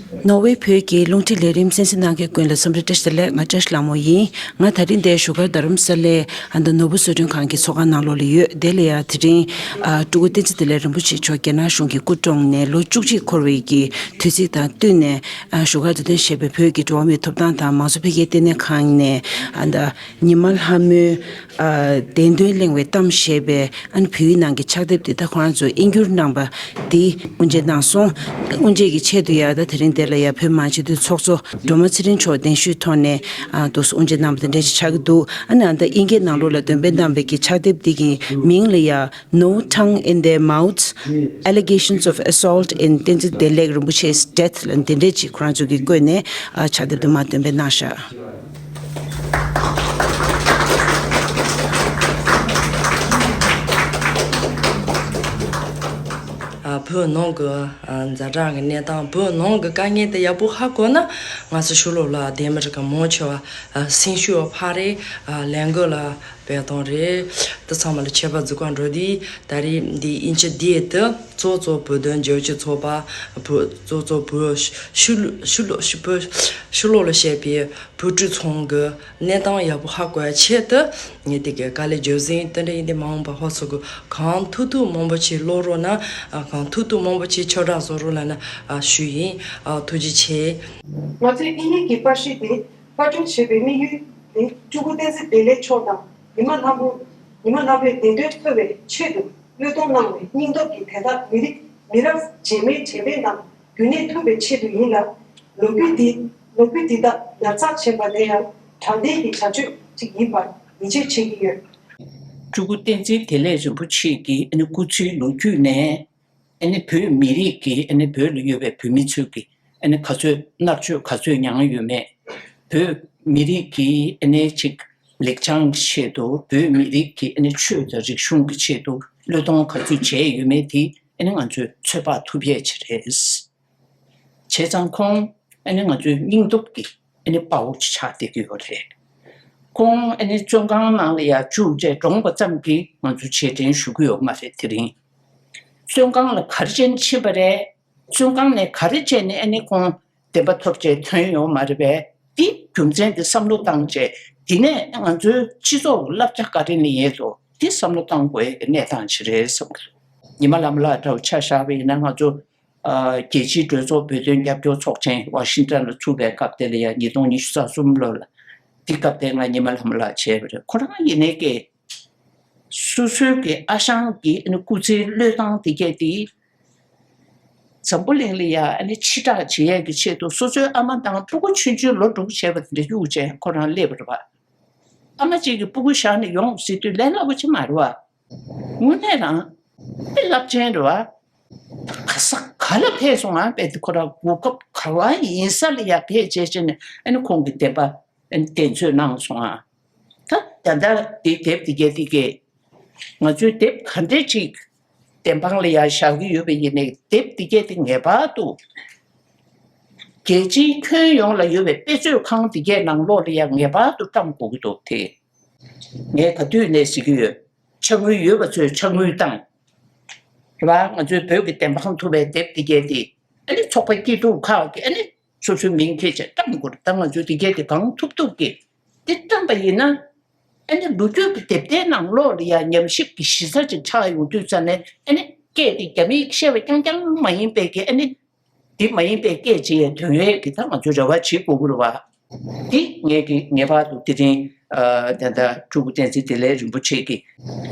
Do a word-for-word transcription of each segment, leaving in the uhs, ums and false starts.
ནོར་ཝེ་བོད་ཀྱི་རླུང་འཕྲིན་ལས་རིམ་གསན་གཟིགས་གནང་མཁན་ཀུན་ལ་འཚམས་འདྲི་བཀྲ་ཤིས་བདེ་ལེགས། ང་བཀྲ་ཤིས་ལྷ་མོ་ཡིན། ང་ད་རིང་འདིར་བཞུགས་སྒར་རྡ་རམ་ས་ལའི་ཨ་མདོ་ནོར་བུ་བཟོ་སྐྲུན་ཁང་གི་ཚོགས་ཁང་ནང་ལོགས་ལ་ཡོད། དེ་ལ་ཡ་དེ་རིང་ཨ་སྤྲུལ་སྐུ་བསྟན་འཛིན་བདེ་ལེགས་རིན་པོ་ཆེ་མཆོག་རྒྱ་ནག་གཞུང་གི་སྐུ་གྲོངས་ནས་ལོ་བཅུ་གཅིག་འཁོར་བའི་གི་དུས་ཚིགས་དང་བསྟུན་ནས་ཨ་བཞུགས་སྒར་དུ་གདན་ཞུས་པའི་བོད་ཀྱི་འགྲོ་བ་མིའི་ཐོབ་ཐང་དང་མང་གཙོ་འཕེལ་རྒྱས་ལྟེ་གནས་ཁང་ནས་ཨ་ད་ཉི་མ་ལྷ་མོའི་ཨ་བདེན་དོན་གླེང་བའི་གཏམ་ཞེས་པའི་ཨ་ནི་བོད་ཡིག་ནང་གི་ཕྱག་དེབ་འདི་ད་ཁོ་རང་ཚོས་དབྱིན་བསྒྱུར་གནང་བ་འདི་དབུ་འབྱེད་གནང་སོང་། དབུ་འབྱེད་ཀྱི་ཆེད་དུ་ཡ་ད་དེ་རིང་འདིར་ལ་ཡ་བོད་མང་སྤྱི་འཐུས་ཚོགས་གཙོ་སྒྲོལ་མ་ཚེ་རིང་མཆོག་གདན་ཞུའི་ཐོག་ནས་ཨ་འདུག་སེ་དབུ་འབྱེད་གནང་བ་དེ་འདྲ་ཞིག་ཆགས་ཀྱི་འདུག་ཨ་ནི་ཨ་ད་དབྱིན་སྐད་ནང་ལོགས་ལ་འདོན་སྤེལ་གནང་བའི་གི་ཕྱག་དེབ་འདི་གི་མིང་ལ་ཡ་No Tongue in Their Mouths, Allegations of Assault in Tenzin Delek Rinpoche's Death ལ་འདི་འདྲས་ཅིག་ཁོ་རང་ཚོ་གིས་བཀོད་ནས་ཨ་ཕྱག་དེབ་དུ་མ་འདོན་སྤེལ་གནང་ཤག་ཨ་བོད་ནང་གི་ཨ་ཛ་དྲག་གི་གནས་སྟངས། བོད་ནང་གི་དཀའ་ངལ་དེ་ཡག་པོ་ཧ་གོ་ན། ང་ཚོ་ཕྱི་ལོགས་ལ་བསྡད་མི་རིགས་གི་མང་ཆེ་བ་ཨ་སེམས་ཤུགས་འཕར་རེད། ཨ་ལས་འགུལ་ལ་སྤེལ་གཏོང་རེད། དེ་ཚང་མ་ལ་ཁྱད་པར་འཛུགས་ག་འགྲོ་དུས། ད་རེས་འདི་དབྱིན་ཇི་འདི་དུ་གཙོ་གཙོ་བོད་དོན་རྒྱབ་སྐྱོར་ཚོགས་པ། བོད་གཙོ་གཙོ་བོད་ཕྱི་ཕྱི་ལོགས་ཕྱི་བོད་ཕྱི་ལོགས་ལ་བཤད་པའི་བོད་ཕྲུག་ཚང་གི་གནས་སྟངས་ཡག་པོ་ཧ་གོ་ཡ་ཆེད་དུ་ངས་དེ་གའི་དཀའ་ལས་རྒྱབ་ཟིན་དེ་འདྲ་ཡིན་དེ། མ་འོངས་པ་ཧོ་སོ་གི་གང་ཐུབ་ཐུབ་མང་པོ་ཅིག་ཀློག་རོགས་གནང་། ཨ་གང་ཐུབ་ཐུབ་མང་པོ་ཅིག་ཁྱབ་བསྒྲགས་བཟོ་རོགས་གནང་ན་ཨ་ཞུ་ཡིན། ཨ་ཐུགས་རྗེ་ཆེ། ང་ཚོའི་དབྱིན་ཡིག་གི་པར་ཤིང་དེ་པར་སྐྲུན་བྱེད་པའི་དམིགས་ཡུལ་ནི་སྤྲུལ་སྐུ་བསྟན་འཛིན་བདེ་ལེགས་མཆོག་དང་ཉི་མ་ལྷ་མོ། ཉི་མ་ལྷ་མོའི་བདེན་དོན་ཐོས་པའི་ཆེད་དུ་བློས་གཏོང་གནང་བའི་སྙིང་སྟོབས་ཀྱིས་དེ་དག་མི་རིགས་མི་རབས་རྗེས་མའི་འབྲེལ་མེད་ནང་རྒྱུན་གནས་ཐུབ་པའི་ཆེད་དུ་ཡིན་ལ། ལོ་རྒྱུས་འདི་ལོ་རྒྱུས་འདི་དག་ཉར་ཚགས་བྱས་པ་དེ་ཡང་དྲང་བདེན་གྱི་བྱ་སྤྱོད་ཅིག་ཡིན་པར་ཡིད་ཆེས་བྱེད་ཀྱི་ཡོད། སྤྲུལ་སྐུ་བསྟན་འཛིན་བདེ་ལེགས་རིན་པོ་ཆེ་གི་ཨ་ནི་སྐུ་ཚེའི་ལོ་རྒྱུས་ནས། ཨ་ནི་བོད་མི་རིགས་ཀྱི་ཨ་ནི་བོད་ལ་ཡོད་པའི་བོད་མི་ཚོས་ཀྱི་ཨ་ནི་ག་ཚོད་མནར་གཅོད་ག་ཚོད་མྱངས་ཡོད་མེད། བོད་མི་རིགས་ཀྱི་ཨ་ནི་ཅིག་ལེགས་བྱང་གི་ཆེད་དུ། བོད་མི་རིགས་ཀྱི་ཨ་ནི་ཆོས་དང་རིག་གཞུང་གི་ཆེད་དུ་བློས་གཏོང་ག་ཚོད་བྱས་ཡོད་མེད་དེ་ཨ་ནི་ང་ཚོས་ཚོད་དཔག་ཐུབ་ཡས་ཅིག་རེད། བྱས་ཙང་ཁོང་ཨ་ནི་ང་ཚོའི་སྙིང་སྟོབས་ཀྱི་ཨ་ནི་དཔའ་བོ་ཆགས་བསྡད་ཀྱི་ཡོད་རེད། ཁོང་ཨ་ནི་བཙོན་ཁང་ནང་ལ་ཡར་བཅུག་བྱས་གྲོངས་པ་ཙམ་གྱིས་ང་ཚོ་རྗེས་དྲན་ཞུ་གི་ཡོད་མ་རེད་དེ་རིང་། བཙོན་ཁང་ལ་ག་རེ་བྱས་ནས་ཕྱིན་པ་རེད། བཙོན་ཁང་ནས་ག་རེ་བྱས་ནས་ཨ་ནི་ཁོང་བདེན་པ་ཐོབ་བྱས་ཐོན་ཡོད་མ་རེད་པས། འདི་རྒྱུ་མཚན་འདི་བསམ་བློ་བཏང་བྱས། འདི་ནས་ང་ཚོའི་སྤྱི་ཚོགས་ལ་བསླབ་བྱ་ག་རེ་ལེན་ཡས་འདུག་འདི་བསམ་བློ་བཏང་དགོས་ཡས་ཀྱི་གནས་སྟངས་ཤིག་རེད་བསམ་གྱི་འདུག་ཉི་མ་ལྷ་མོ་ལགས་འདྲ་བོ་ཆ་བཞག་པ་ཡིན་ན། ང་ཚོ་ཨ་རྒྱལ་སྤྱིའི་གྲོས་ཚོགས་བོད་དོན་རྒྱབ་སྐྱོར་ཚོགས་ཆེན་ཝ་ཤིང་ཊོན་ལ་ཚུགས་པའི་སྐབས་དེ་ལ་ཡང་ཉིས་སྟོང་ཉི་ཤུ་རྩ་གསུམ་ལོ་ལ། འདི་སྐབས་དེ་ང་ཉི་མ་ལྷ་མོ་ལགས་བྱས་པ་རེད། ཁོ་རང་ཡིན་ནའི་ཀྱེ། སོ་སོའི་གི་ཨ་ཞང་གི་ཨ་ནི་སྐུ་ཚེའི་བློས་བཏང་དེ་གས་དེ། འཛམ་བུ་གླིང་ལ་ཡ་ཨ་ནི་ཕྱི་བསྒྲགས་བྱེད་ཡས་ཀྱི་ཆེད་དུ། སོ་སོའི་ཨ་མ་དང་སྤུ་གུ་ཆུང་ཆུང་ལོ་དྲུག་བྱས་པ་དེ་འདྲ་གཡུག་བྱས་ཁོ་རང་སླེབས་པ་རེད་བ། ཨ་མ་གཅིག་གིས་སྤུ་གུ་བཞག་ནས་ཡོང་ཟེར་དུས་ལས་སླ་པོ་ཅིག་མ་རེད་བ། དངོས་གནས་རང་དཔེ་རླབས་ཆེན་རེད་བ། ག་ས་ག་ལ་ཕེབས་སོང་ཨ། དཔེ་དེ་ཁོ་རང་གོ་སྐབས་ག་བ་ཡིན་ས་ལ་ཡ་ཕེབས་བྱས་བྱས་ནས་ཨ་ནི་ཁོང་གི་བདེན་པ་ཨ་ནི་བདེན་རྩོད་གནང་སོང་ཨ། ད་ད་ལྟ་དེ་དེབ་དེ་གས་དེ་གས་ང་ཚོའི་དེབ་ག་འདྲས་ཅིག་བདེན་དཔང་ལ་ཡ་བཞག་གི་ཡོད་པ་ཡིན་ནའི། དེབ་དེ་གས་དེ་ངེས་པར་དུ་རྒྱལ་སྤྱིའི་ཁྱོན་ཡོངས་ལ་ཡོད་པའི་དཔེ་མཛོད་ཁང་དེ་གས་ནང་ལོགས་ལ་ཡ་ངེས་པར་དུ་བཀྲམ་དགོས་ཀྱི་འདུག་དེ་ངས་ག་དུས་ནས་ཟེར་གྱི་ཡོད། ཕྱག་དངུལ་ཡོད་པ་ཚོས་ཕྱག་དངུལ་བཏང་། རེད་བ། ང་ཚོའི་བོད་ཀྱི་བདེན་དཔང་ཐུབ་པའི་དེབ་དེ་གས་དེ་ཨ་ནི་ཚོགས་པ་སྐྱིད་སྡུག་ཁག་གི་ཨ་ནི་སོ་སོའི་མིང་འཁྱེར་བྱས་བཀྲམ་དགོས་རེད། ད་ང་ཚོས་དེ་གས་དེ་གང་ཐུབ་ཐུབ་ཀྱིས་དེ་བཀྲམ་པ་ཡིན་ན། ཨ་ནི་ལོ་རྒྱུས་ཀྱི་དེབ་ཐེར་ནང་ལོགས་ལ་ཡང་ཉམས་ཞིབ་ཀྱི་གཞི་རྩ་ཅིག་ཆགས་ཡོང་དུས་ཙ་ནས། ཨ་ནི་སྐད་དེ་རྒྱ་མིས་བཤད་པ་རྐྱང་རྐྱང་མ་ཡིན་པའི་གི་ཨ་ནི་དེ་མ་ཡིན་པའི་སྐད་ཅིག་ཡང་ཐོན་ཡས་ཀྱི་ད་ང་ཚོས་རེ་བ་བྱེད་དགོས་ཀྱི་རེད་བ། འདི་ངས་ཀྱི་ངེས་པར་དུ་དེ་རིང་ཨ་ད་ལྟ་སྤྲུལ་སྐུ་བསྟན་འཛིན་བདེ་ལེགས་རིན་པོ་ཆེ་གི་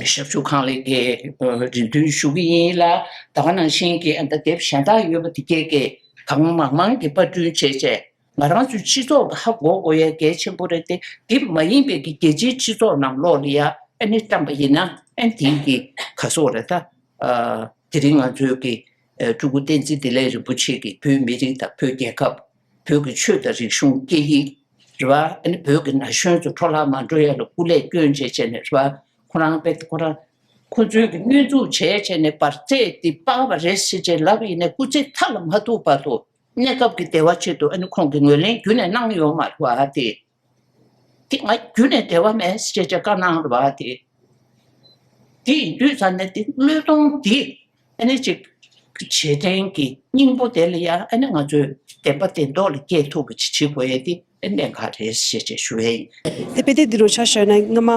ཞབས་ཞུ་ཁང་ལས་ཀྱི་ཨ་རེ་འདུན་ཞུ་གི་ཡིན་ལ། ད་ག་ནང་བཞིན་གྱི་ཨ་ད་དེབ་གཞན་དག་ཡོད་པ་དེ་གས་ཀྱི་གང་མང་མང་གི་པར་སྐྲུན་བྱས་བྱས། ང་རང་ཚོའི་སྤྱི་ཚོགས་ཀྱི་ཧ་གོ་དགོས་ཡས་གལ་ཆེན་པོ་རེད་དེ། འདི་མ་ཡིན་པའི་གི་རྒྱལ་སྤྱིའི་སྤྱི་ཚོགས་ནང་ལོགས་ལ་ཡ་ཨ་ནི་བཀྲམ་པ་ཡིན་ན། ཨ་ནི་དེང་གི་ག་སོགས་རེད་ད། ཨ་དེ་རིང་ང་ཚོའི་གི་ཨ་སྤྲུལ་སྐུ་བསྟན་འཛིན་བདེ་ལེགས་རིན་པོ་ཆེ་གིས་བོད་མི་རིགས་དང་བོད་རྒྱལ་ཁབ། བོད་ཀྱི་ཆོས་དང་རིག་གཞུང་སྐད་ཡིག་རེད་བ། ཨ་ནི་བོད་ཀྱི་ན་གཞོན་ཚོ་འཕྲོ་བརླག་མ་འགྲོ་ཡ་ལ་སྐུ་ལས་བསྐྱོན་བྱས་བྱས་ནས་རེད་བ། ཁོ་རང་དཔེ་ཁོ་རང་ཁོ་ཚོའི་གི་བསྙོན་འཛུགས་བྱས་བྱས་ནས་འབར་རྫས་དེ་སྤར་བ་རེད་ཟེར་བྱས་ལབ་ཡིན་ནའི་སྐུ་ཚེ་མཐའ་ལ་མ་ཐུག་བར་དུ་གནས་སྐབས་ཀྱི་བདེ་བ་ཆེད་དུ་ཨ་ནི་ཁོང་གིས་ངོས་ལེན་རྒྱུན་ནས་གནང་ཡོད་མ་རེད་བ། དེ་དེ་ང་རྒྱུན་ནས་བདེ་བ་མེད་ཟེར་བྱས་བཀའ་གནང་རེད་བ། དེ་དེ་ཡིན་དུས་ཙ་ནས་དེ་བློས་གཏོང་དེ་ཨ་ནི་ཅིག་ རྗེས་དྲན་གྱི་སྙིང་པོ་དེ་ལ་ཡང་ཨ་ནི་ང་ཚོས་བདེན་པ་བདེན་མདོག་ལ་སྐྱེལ་ཐུབ་པ་ཅིག་བྱེད་དགོས་ཡས་དེ་ཨ་ནི་གནད་འགག་རེད་ཞེས་བྱས་ཞུ་ཡས་ཡིན། དེ་དཔེ་དེབ་འདི་རུ་ཆ་བཞག་ན་སྔ་མ་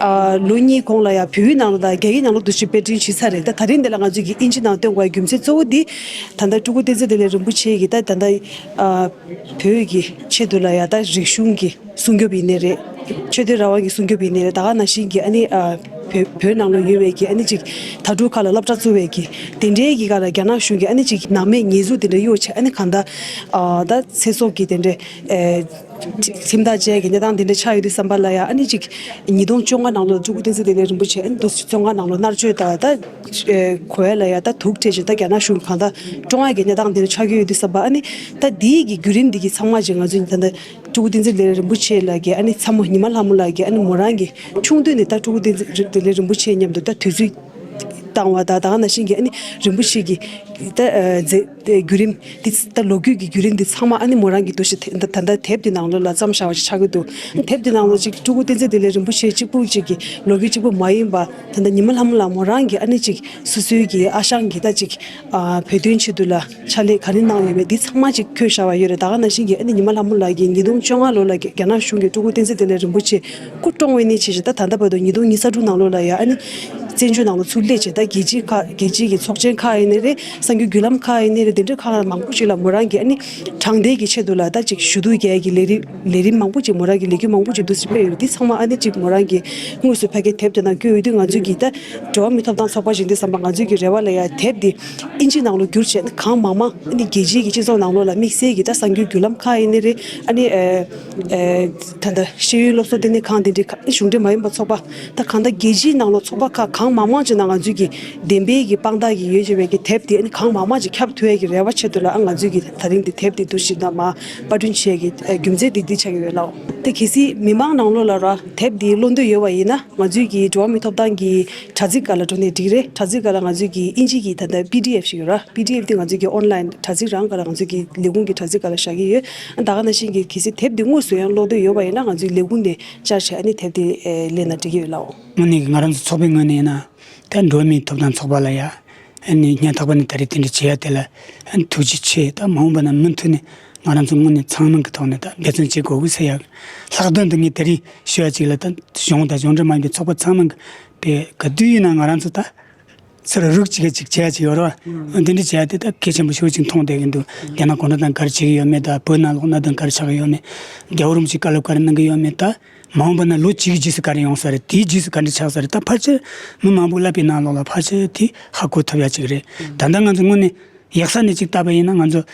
ཨ་ལོ་གཉིས་གོང་ལ་ཡང་བོད་ཡིག་ནང་ལ་དང་རྒྱ་ཡིག་ནང་ལ་འདུག་ཅིག་དཔེ་སྐྲུན་བྱས་ཚར་རེད། ད་ད་རིང་འདི་ལ་ང་ཚོས་ཀྱི་ཨིན་ཇི་ནང་བཏོན་དགོས་པའི་རྒྱུ་མཚན་གཙོ་བོ་འདི་ད་ལྟ་སྤྲུལ་སྐུ་བསྟན་འཛིན་བདེ་ལེགས་རིན་པོ་ཆེ་གིས་ད་ད་ལྟ་ཨ་བོད་ཀྱི་ཆེད་དུ་ལ་ཡང་ད་རིག་གཞུང་གི་སྲུང་སྐྱོབ་ཡིན་ནའི་རེད། ཆོས་དད་རང་དབང་གི་སྲུང་སྐྱོབ་ཡིན་ནའི་རེད། ད་ག་ནང་བཞིན་གྱི་ཨ་ནི་ཨ་བོད་བོད་ནང་ལ་ཡོད་པའི་གི་ཨ་ནི་ཅིག་དྭ་ཕྲུག་ཁག་ལ་སློབ་གྲྭ་བཙུགས་པའི་གི་དེ་འདྲའི་གི་སྒང་ལ་རྒྱ་ནག་གཞུང་གི་ཨ་ནི་ཅིག་ནང་མིའི་ཉེས་འཛུགས་དེ་འདྲ་གཡོག་བྱས་ཨ་ནི་གང་ལྟར་ཨ་ད་ཚེ་སྲོག་གི་དེ་འདྲའི་ཨེ་ཁྲིམས་ཐག་བཅད་ཀྱི་གནས་སྟངས་དེ་འདྲ་ཆགས་ཡོད་དུས་ཙམ་པ་ལ་ཡང་ཨ་ནི་ཅིག་ཉིས་སྟོང་བཅོ་ལྔ་ནང་ལོགས་སྤྲུལ་སྐུ་བསྟན་འཛིན་བདེ་ལེགས་རིན་པོ་ཆེ་ཨ་ནི་འདུག་སེ་བཅོ་ལྔ་ནང་ལོགས་མནར་གཅོད་དང་ད་ཨེ་གོ་ཡ་ལ་ཡང་ད་དུག་སྤྲད་བྱས་ད་རྒྱ་ནག་གཞུང་གང་ལྟར་བཀྲོངས་ཡ་གི་གནས་སྟངས་དེ་འདྲ་ཆགས་ཀྱི་ཡོད་དུས་ཙམ་པ་ཨ་ནི་ད་དེའི་གི་བརྒྱུད་རིམ་འདི་གི་ཚང་མ་ཅིག་ང་ཚོས་ད་ལྟ། སྤྲུལ་སྐུ་བསྟན་འཛིན་བདེ་ལེགས་རིན་པོ་ཆེ་ལགས་ཀྱིས་ཨ་ནི་ཚ་མོ་ཉི་མ་ལྷ་མོ་ལགས་ཀྱིས་ཨ་ནི་མོ་རང་གི་ཆུང་དུས་ནས་ད་སྤྲུལ་སྐུ་བསྟན་འཛིན་བདེ་ལེགས་རིན་པོ་ཆེ་མཉམ་དུ་ད་དུས་ཚོད་བཏང་བ་དང་ད་ག་ནང་བཞིན་གྱི་ཨ་ནི་རིན་པོ་ཆེ་གི་ད་མཛད་བརྒྱུད་རིམ་འདི་ད་ལོ་རྒྱུས་ཀྱི་བརྒྱུད་རིམ་འདི་ཚང་མ་ཨ་ནི་མོ་རང་གི་འདུ་ཤེས་ད་ད་ལྟ་དེབ་འདི་ནང་ལོགས་ལ་བརྩམས་བཞག་པ་ཞིག་ཆགས་ཀྱི་འདུག་དེབ་འདི་ནང་ལོགས་ཅིག་སྤྲུལ་སྐུ་བསྟན་འཛིན་བདེ་ལེགས་རིན་པོ་ཆེ་གཅིག་པུ་ཅིག་གི་ལོ་རྒྱུས་གཅིག་པུ་མ་ཡིན་པ་ད་ལྟ་ཉི་མ་ལྷ་མོ་ལགས་མོ་རང་གི་ཨ་ནི་ཅིག་སོ་སོའི་གི་ཨ་ཞང་གི་ད་ཅིག་ཨ་བོད་དོན་ཆེད་དུ་ལ་ཕྱག་ལས་ག་རེ་གནང་ཡོད་མེད་འདི་ཚང་མ་ཅིག་བཀོད་བཞག་པ་ཡོད་རེད། ད་ག་ནང་བཞིན་གྱི་ཨ་ནི་ཉི་མ་ལྷ་མོ་ལགས་ཀྱིས་ཉིས་སྟོང་བཅོ་ལྔ་ལོ་ལ་རྒྱ་རྒྱ་ནག་གཞུང་གིས་སྤྲུལ་སྐུ་བསྟན་འཛིན་བདེ་ལེགས་རིན་པོ་ཆེ་སྐུ་བཀྲོངས་པ་ནས་བྱས་བྱས་ད་ད་ལྟ་བར་དུ་ཉིས་སྟོང་ཉི་ཤུ་རྩ་དྲུག་ནང་ལོགས་ལ་ཡང་ཨ་ནི་བཙན་བྱོལ་ནང་ལ་ཚུར་སླེབས་བྱས་ད་རྒྱལ་སྤྱིའི་ཁག་རྒྱལ་སྤྱིའི་གི་ཚོགས་ཆེན་ཁག་ཡིན་ནའི་རེད། གསར་འགྱུར་བརྒྱུད་ལམ་ཁག་ཡིན་ནའི་རེད། དེ་འདྲའི་ཁག་མང་པོ་ཞིག་ལ་མོ་རང་གིས་ཨ་ནི་དྲང་བདེན་གྱི་ཆེད་དུ་ལ་ད་ཅིག་ཞུ་གཏུག་རྒྱག་ཡ་གི་ལས་རིམ་ལས་རིམ་མང་པོ་ཅིག་མོ་རང་གི་ལས་འགུལ་མང་པོ་ཅིག་འདུག་སེ་སྤེལ་ཡོད་རེད། འདི་ཚང་མ་ཨ་ནི་ཅིག་མོ་རང་གིས་དངོས་སུ་ཕ་གིའི་དེབ་དེ་ནང་བཀོད་ཡོད་དུས་ང་ཚོས་ཀྱིས་ད་འགྲོ་བ་མིའི་ཐོབ་ཐང་ཚོགས་པ་ཞིག་འདི་བསམ་པ་ང་ཚོས་ཀྱི་རེ་བ་ལ་ཡ་དེབ་འདི་ཨིན་ཇི་ནང་ལོགས་བསྒྱུར་བྱས་ནས་གང་མང་མང་ཨ་ནི་རྒྱལ་སྤྱིའི་གི་སྤྱི་ཚོགས་ནང་ལོགས་ལ་དམིགས་བསལ་གྱི་ད་གསར་འགྱུར་བརྒྱུད་ལམ་ཁག་ཡིན་ནའི་རེད། ཨ་ནི་ཨེ་ཨེ་ད་ལྟ་ཤེས་ཡོན་སློབ་གསོ་ལྟེ་གནས་ཁང་དེ་འདྲའི་ཁག་གཞུང་འབྲེལ་མ་ཡིན་པ་ཚོགས་པ་ད་གང་ལྟར་རྒྱལ་སྤྱིའི་ནང་ལོགས་ཚོགས་པ་ཁག་གང་མང་མང་ཅིག་ནང་ང་ཚོས་ཀྱི་བདེན་པའི་གི་དཔང་རྟགས་ཀྱི་ཡོད་ཅེས་པའི་གི་དེབ་དེ་ཨ་ནི་གང་མང་མང་ཅིག་ཁྱབ་ཐུབ་ཡས་ཀྱི་རེ་བ་ཆེད་དུ་ལ་ཨ་ང་ཚོས་ཀྱི་ད་རིང་འདི་དེབ་འདི་འདུག་ཞིག་ད་མ་པར་སྐྲུན་བྱས་ཀྱི་ཨ་རྒྱུ་མཚན་འདི་འདི་ཆགས་ཀྱི་ཡོད་ལགས། དེ་གལ་སྲིད་མི་མང་ནང་ལོགས་ལ་ར་དེབ་འདི་ཀློག་འདོད་ཡོད་པ་ཡིན་ན་ང་ཚོས་ཀྱི་འགྲོ་བ་མིའི་ཐོབ་ཐང་གི་དྲ་ཚིགས་སྒང་ལ་འགྲོ་ནས་འགྲིག་རེད། དྲ་ཚིགས་སྒང་ལ་ང་ཚོས་ཀྱི་ཨིན་ཇི་གི་ད་ལྟ་པི་ཌི་ཨེཕ་ཞིག་ཡོད་ར། པི་ཌི་ཨེཕ་འདི་ང་ཚོས་ཀྱི་ཨོན་ལའིན་དྲ་ཚིགས་རང་སྒང་ལ་ང་ཚོས་ཀྱི་ལས་ཁུངས་ཀྱི་དྲ་ཚིགས་སྒང་ལ་བཞག་གི་ཡོད། ད་ག་ནང་བཞིན་གྱི་གལ་སྲིད་དེབ་འདི་དངོས་སུ་ཡང་ཀློག་འདོད་ཡོད་པ་ཡིན་ན་ང་ཚོའི་ལས་ཁུངས་ནས་བཅར་བྱས་ཨ་ནི་དེབ་འདི་ཨེ་ལེན་ན་འགྲིག་གི་ཡོད་ལགས། དངོས་གནས་ཀྱི་ང་རང་ཚོ་ཚོགས་པའི་ངོས་ནས་ཡིན་ན་ད་འགྲོ་བ་མིའི་ཐོབ་ཐང་ཚོགས་པ་ལ་ཡ་ཨ་ནི་སྙན་ཐག་པ་ནས་ད་རེས་དེ་འདྲ་བྱེད་ཡ་དེ་ལ་ཨ་ནི་ཐུགས་རྗེ་ཆེ། ད་མ་འོངས་པ་ན་མུ་མཐུད་ནས་ང་རང་ཚོ་དངོས་གནས་ཚང་མ་གི་ཐོག་ནས་ད་འབད་བརྩོན་བྱེད་དགོས་ཀྱི་ཟེར་ཡ། ལྷག་དོན་དུ་ངས་དེ་རིང་ཞུ་ཡ་ཅིག་ལ་ད་གཞུང་དང་གཞུང་འབྲེལ་མ་ཡིན་པའི་ཚོགས་པ་ཚང་མ་གི་དེ་ག་དུས་ཡིན་ན་ང་རང་ཚོ་ད་ཚུར་རུག་ཅིག་ག་ཅིག་བྱས་ཅིག་ཡོད་རེད་བ། འདི་འདྲ་བྱས་ཏེ་ད་གལ་ཆེན་པོ་ཞེ་པོ་ཅིག་མཐོང་བསྡད་ཀྱི་འདུག་རྒྱ་ནག་གུང་ཁྲན་ཏང་ག་རེ་བྱེད་ཀྱི་ཡོད་མེད་དང་བོད་ནང་ལོགས་གནད་དོན་ག་རེ་ཆགས་ཀྱི་ཡོད་མེད། རྒྱལ་བ་རིན་པོ་ཆེས་བཀའ་སློབ་ག་རེ་གནང་གི་ཡོད་མེད། ད་མ་འོངས་པ་ན་ལོ་གཅིག་གི་རྗེས་སུ་ག་རེ་ཡོང་ས་རེད། དེའི་རྗེས་སུ་ག་འདྲ་ཆགས་ས་རེད། ད་ཕལ་ཆེར་མི་མང་པོ་ཀླད་པའི་ནང་ལོགས་ལ་ཕལ་ཆེར་དེ་ཧ་གོ་ཐུབ་ཡ་ཅིག་རེད། ད་ལྟ་ང་ཚོ་དངོས་གནས་ཡག་ས་ནས་ཅིག་བལྟས་པ་ཡིན་ན་ང་ཚོ་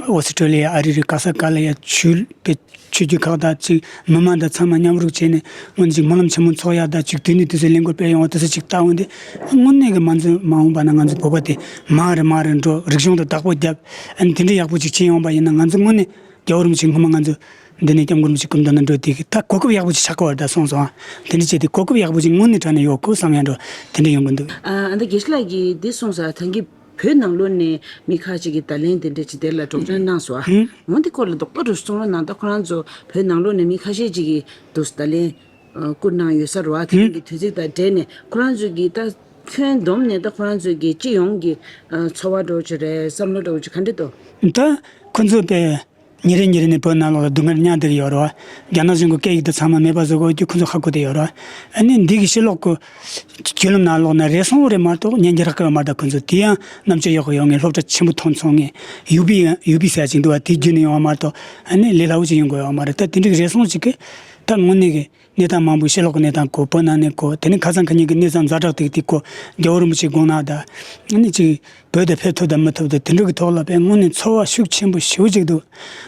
ཨོ་སི་ཀྲོ་ལི་ཡ་ཨ་རི་རི་ག་ས་ག་ལ་ཡ་ཆོས་པའི་ཆོས་བརྒྱུད་ཁག་དང་ཅིག་མི་མང་དང་ཚང་མ་མཉམ་རུབ་བྱས་ནས་སྔོན་ཅིག་སྨོན་ལམ་ཆེན་མོ་འཚོགས་ཡག་དང་ཅིག་དུས་ནས་དུས་སུ་ལས་འགུལ་སྤེལ་ཡོང་བ་དེ་ཚོ་ཅིག་བལྟ་འོང་དུས་དངོས་གནས་ཀྱི་མ་འཛོམས་མ་འོངས་པ་ན་ང་ཚོ་བོད་པ་དེ་མར་རེ་མར་རེ་འགྲོ་རིག་གཞུང་དང་བདག་པོ་རྒྱབ་ཨ་ནི་དེ་འདྲའི་ཡག་པོ་ཅིག་བྱེད་ཡོང་བ་ཡིན་ན་ང་ཚོ་དངོས་གནས་རྒྱལ་བ་རིན་པོ་ཆེ་སྔོན་མ་ང་ཚོ་འདི་ནས་སྐྱབས་མགོན་རིན་པོ་ཆེ་སྐུ་མདུན་ན་འགྲོ་དུས་ཀྱི་ད་གོ་སྐབས་ཡག་པོ་ཅིག་ཆགས་ཀྱི་ཡོད་རེད་ད་སོང་སོང་ཨ། དེ་འདྲ་བྱས་ཏེ་གོ་སྐབས་ཡག་པོ་ཅིག་དངོས་གནས་དྲང་གནས་ཡོད་དགོས་བསམ་ཡ་འགྲོ་དེ་འདྲ་ཡོང་གི་འདུག་ཨ་ད་དགེ་བཤེས་ལགས་ཀྱིས་འདི་གསུངས་ས་ད་གིན་བོད་ནང་ལོགས་ནས་མི་ཁ་ཅིག་གིས་བརྡ་ལན་དེ་འདྲ་ཅིག་དེ་ལ་སྒྲོག་སྦྱང་གནང་སོང་ཨ། ཧུམ། འོ་འདི་སྐོར་ལ་དོགས་པ་རུ་གསུང་རོགས་གནང་། ད་ཁོ་རང་ཚོ་བོད་ནང་ལོགས་ནས་མི་ཁ་ཤས་ཅིག་གིས་འདུག་བརྡ་ལན་ཨ་བསྐུར་གནང་ཡོད་ས་རེད་བ། དེ་རིང་གི་དུས་ཚིགས་དང་འབྲེལ་ནས་ཁོ་རང་ཚོ་གིས་ད་ཁྱོན་བསྡོམས་ནས་ད་ཁོ་རང་ཚོ་གི་སྤྱི་ཡོངས་ཀྱི་ཨ་ཚོར་བ་འདྲ་བོ་ཅིག་རེད་བསམ་བློ་འདྲ་བོ་ཅིག་ག་འདྲ་འདུག་ད་ཁོ་ཚོ་དཔེ་ཉིན་རེ་ཉིན་རེ་ནས་བོད་ནང་ལོགས་ལ་སྡུག་བསྔལ་མྱངས་བསྡད་ཀྱི་ཡོད་རེད་བ། རྒྱ་ནག་གཞུང་གི་སྐད་ཡིག་དེ་ཚང་མ་མེད་པ་བཟོ་དགོས་རྒྱུ་ཁོ་ཚོ་ཧ་གོ་བསྡད་ཡོད་རེད་བ། ཨ་ནི་འདི་གི་ཕྱི་ལོགས་ཀྱི་བརྒྱུད་ལམ་ནང་ལོགས་ན་རེ་ཟུང་རེ་མ་གཏོགས་ཉན་རྒྱུ་རག་གི་ཡོད་མ་རེད། ད་ཁོ་ཚོ་དེ་ཡང་རྣམ་དཔྱོད་ཡག་པོ་ཡོད་མཁན་སློབ་གྲྭ་ཆེན་པོ་ཐོན་སོང་མཁན་ཡུ་པི་ཡུ་པི་ཟེར་ཡ་ཅིག་འདུག་བ། དེ་བརྒྱུད་ནས་ཡོང་བ་མ་གཏོགས་ཨ་ནི་ལས་སླ་བོ་ཅིག་ཡོང་དགོས་ཡོད་མ་རེད། ད་དེ་འདྲའི་རེ་ཟུང་ཅིག་གིས་ད་དངོས་གནས་ཀྱི་གནས་སྟངས་མང་པོ་ཕྱི་ལོགས་ཀྱི་གནས་སྟངས་གོ་བོད་ནང་ནས་གོ་དེ་ནས་ཁ་སང་ཁ་ཉིན་གྱི་གནས་སྟངས་ཛ་དྲག་ཏིག་ཏིག་གོ་རྒྱལ་བ་རིན་པོ་ཆེའི་དགོངས་གནང་དང་ཨ་ནི་ཅིག་བོད་དུ་ཕེབས་ཐུབ་དང་མི་ཐུབ་དང་དེ་འདྲ་གི་ཐོག་ལ་དཔེ་དངོས་གནས་ཚོར་བ་ཤུགས་ཆེན་པོ་ཞེ་པོ་ཅིག་འདུག་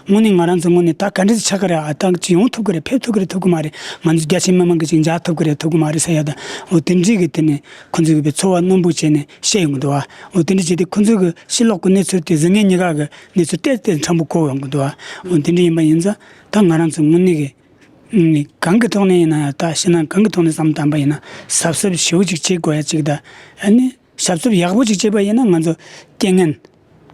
དངོས་གནས་ང་རང་ཚོ་དངོས་གནས་ད་ག་འདྲ་ཅིག་ཆགས་ཀྱི་རེད། ཨ་ཏང་ཅིག་ཡོང་ཐུབ་ཀྱི་རེད། ཕེབས་ཐུབ་ཀྱི་རེད། ཐུབ་ཀྱི་མ་རེད། ང་ཚོ་རྒྱ་ཆེ་མི་མང་གི་ཅིག་མཇལ་ཐུབ་ཀྱི་རེད། ཐུབ་ཀྱི་མ་རེད་ཟེར་ཡ་དང་འོ་དེ་འདྲའི་གི་དེ་ནས་ཁོ་ཚོ་གི་དཔེ་ཚོར་བ་རྣོན་པོ་བྱས་ནས་བཤད་ཡོང་གི་འདུག་བ། འོ་དེ་འདྲ་བྱས་ཏེ་ཁོ་ཚོ་གི་ཕྱི་ལོགས་ཀྱི་གནས་ཚུལ་དེ་གཟུ་ངན་གཉིས་ཀ་གི་གནས་ཚུལ་ཏོག་ཙམ་ཕྲན་བུ་གོ་ཡོང་གི་འདུག་བ། འོ་དེ་འདྲ་ཡིན་པ་ཡིན་ཙང་ད་ང་རང་ཚོ་དངོས་གནས་གི་གང་གི་ཐོག་ནས་ཡིན་ན་ཡང་ད་ཕྱི་ནང་གང་གི་ཐོག་ནས་བསམ་བཏང་པ་ཡིན་ན་གཟབ་གཟབ་ཞེ་པོ་ཅིག་བྱེད་དགོས་ཡ་ཅིག་དང་ཨ་ནི། ཞབས་ཞུ་ཡག་པོ་ཅིག་བྱས་པ་ཡིན་ན་ང་ཚོ་རྐྱེན་ངན་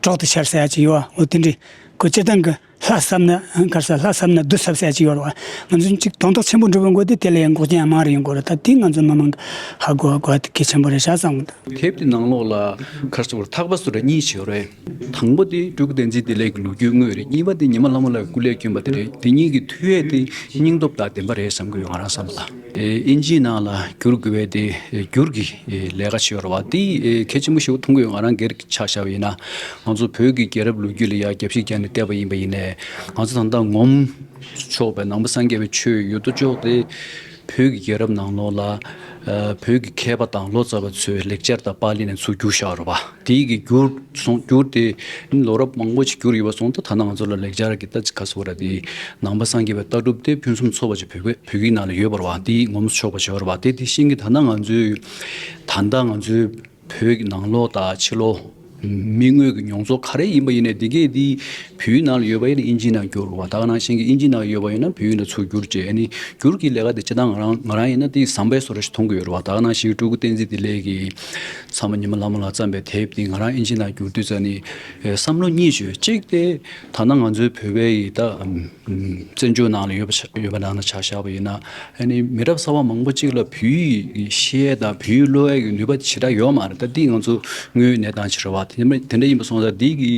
གྲོགས་དེ་ཤར་ས་ཡ་ཅིག་ཡོད་ཨ། འོ་དེ་འདྲའི་ཁོ་སྤྱིར་བཏང་གི་ ལྷ་བསམ་ན་གར་ས་ལྷ་བསམ་ན་བདུད་བསམ་ས་ཅིག་ཡོད་རེད་བ། ང་ཚོ་ཅིག་དོན་དག་ཆེན་པོ་འགྲུབ་པ་དགོས་དུས་དེ་ལ་ཡང་འགོག་རྐྱེན་ཡང་མང་རེ་ཡོང་གི་རེད། ད་དེ་ང་ཚོ་མི་མང་ཧ་གོ་དགོས་དེ་གལ་ཆེན་པོ་རེད་ཤག་བསམ་གི་འདུག་དེབ་དེ་ནང་ལོགས་ལ་གར་ས་བར་ཐག་པ་སུ་རེ་གཉིས་བྱས་རེད། དང་པོ་དེ་སྤྲུལ་སྐུ་བསྟན་འཛིན་བདེ་ལེགས་ཀྱི་ལོ་རྒྱུས་དངོས་རེད། གཉིས་པ་དེ་ཉི་མ་ལྷ་མོ་ལགས་ཀྱི་སྐུ་ལས་བསྐྱོན་པ་དེ་རེད། དེ་གཉིས་ཀྱི་མཐུ་ཡས་དེ་སྙིང་སྟོབས་དང་ལྡན་པ་རེད་བསམ་གི་ཡོད་ང་རང་བསམ་ལ། ཨེ་ཨིན་ཇིའི་ནང་ལ་བསྒྱུར་དགོས་པའི་དེ་ཨེ་བསྒྱུར་གྱི་ཨེ་ལས་ཀ་བྱས་ཡོད་རེད་བ། དེ་ཨེ་གལ་ཆེན་པོ་ཞིག་མཐོང་གི་ཡོད། ང་རང་སྒེར་ཆ་བཞག་པ་ཡིན་ན། ང་ཚོ་བོད་ཀྱི་རྒྱལ་རབས་ལོ་རྒྱུས་ལ་ཡང་རྒྱབ་བཤིག་བརྒྱབ་ནས་བལྟས་པ་ཡིན་པ་ཡིན་ནའི། ང་ཚོ་ད་ལྟ་ངོམ་ཆོག་པའི་ནང་པ་སངས་རྒྱས་པའི་ཆོས་ཡོད་དོ་ཅོག་དེ་བོད་ཀྱི་རྒྱལ་རབས་ནང་ལོགས་ལ་ཨ་བོད་ཀྱི་མཁས་པ་དང་ལོ་ཙཱ་བ་ཚོས་ལེགས་སྦྱར་དང་པཱ་ལི་ནས་ཚུར་བསྒྱུར་བཞག་རེད་བ། དེ་གི་བསྒྱུར་སོང་བསྒྱུར་ཏེ་ལོ་རབས་མང་པོ་ཞིག་བསྒྱུར་ཡོད་པ་སོང་། ད་ད་ནང་ང་ཚོ་ལ་ལེགས་སྦྱར་གྱི་ལྟ་ཅི་ག་སོ་ར་དེ་ནང་པ་སངས་རྒྱས་པའི་ལྟ་གྲུབ་དེ་ཕུན་སུམ་ཚོགས་པ་ཅིག་བོད་པའི་བོད་ཡིག་ནང་ལ་ཡོད་པ་རེད་བ། དེ་ངོམ་ཆོག་པ་ཅིག་ཡོད་རེད་བ། དེ་དེ་བཞིན་གྱི་ད་ལྟ་ང་ཚོའི་ད་ལྟ་ང་ཚོའི་བོད་ཀྱི་ནང་ལོགས་དང་ཕྱི་ལོགས་མི་དངོས་ཀྱི་མྱོང་ཚོར་ག་རེ་ཡིན་པ་ཡིན་ནའི་དེ་གས་དེ་བོད་ཡིག་ནང་ལ་ཡོད་པ་ཡིན་ན་ཨིན་ཇིའི་ནང་བསྒྱུར་བ། ད་ག་ནང་བཞིན་གྱི་ཨིན་ཇིའི་ནང་ཡོད་པ་ཡིན་ན་བོད་ཡིག་ལ་ཚུར་བསྒྱུར་བྱས། ཨ་ནི་བསྒྱུར་གྱི་ལས་ཀ་དེ་སྤྱིར་བཏང་ང་རང་ང་རང་ཡིན་ན་དེ་བཟང་པོའི་བཟོ་འདྲ་ཞིག་མཐོང་གི་ཡོད་རེད་བ། ད་ག་ནང་བཞིན་སྤྲུལ་སྐུ་བསྟན་འཛིན་བདེ་ལེགས་ཀྱིས་ཚང་མ་ཉི་མ་ལྷ་མོ་ལགས་བརྩམས་པའི་དེབ་དེ་ང་རང་ཨིན་ཇིའི་ནང་བསྒྱུར་དུས་ཙ་ནི་ཨེ་བསམ་བློ་གཉིས་བྱོས། གཅིག་དེ་ད་ལྟ་ང་ཚོའི་བོད་པའི་ཡི་ད་ཨམ་བཙན་བྱོལ་ནང་ལ་ཡོད་པ་ཆ་ཡོད་པ་ནང་ལ་ཆ་བཞག་པ་ཡིན་ན། ཨ་ནི་མི་རབས་གསར་པ་མང་པོ་གཅིག་ལ་བོད་ཡིག་ཤེས་ཡས་དང་བོད་ཡིག་ཀློག་ཡས་ཀྱི་ནུས་པ་དེ་ཞེ་དྲག་ཡོད་མ་རེད། ད་འདི་ང་ཚོ་དངོས་ཡོད་གནས་སྟངས་ཅིག་རེད་བ། དེ་འདྲ་དེ་འདྲ་ཡིན་པ་སོང་ཙང་འདི་གི་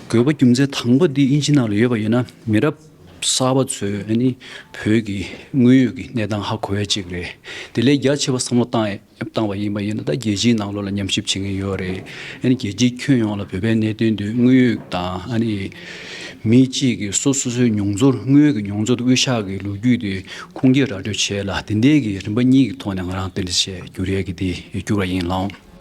དགོས་པ་རྒྱུ་མཚན་དང་པོ་འདི་ཨིན་ཇི་ནང་ལ་ཡོད་པ་ཡིན་ན་མི་རབས་གསར་པ་ཚོས་ཨ་ནི་བོད་ཀྱི་དངོས་ཡོད་ཀྱི་གནས་སྟངས་ཧ་གོ་ཡས་གཅིག་རེད། དེ་ལས་རྒྱ་ཆེ་བ་བསམ་བློ་བཏང་ཡས་བཏང་བ་ཡིན་པ་ཡིན་ན། ད་རྒྱལ་སྤྱིའི་ནང་ལོགས་ལ་ཉམས་ཞིབ་བྱེད་མཁན་ཡོད་རེད། ཨ་ནི་རྒྱལ་སྤྱིའི་ཁྱོན་ཡོངས་ལ་བོད་པའི་གནད་དོན་དེ་དངོས་ཡོད་དང་། ཨ་ནི་མི་གཅིག་གིས་སོ་སོ་སོའི་མྱོང་ཚོར་དངོས་ཡོད་ཀྱི་མྱོང་ཚོར་དང་དབུས་ཤག་གི་ལོ་རྒྱུས་དེ་ཁུངས་སྐྱེལ་ར་སྤྲོད་བྱས་ལ་དེ་འདྲའི་གི་རིམ་པ་གཉིས་ཀྱི་ཐོག་ནས་ང་རང་དེ་འདྲ་བྱས་བསྒྱུར་ཡས་ཀྱི་དེ་བསྒྱུར་བ་ཡིན་ལགས།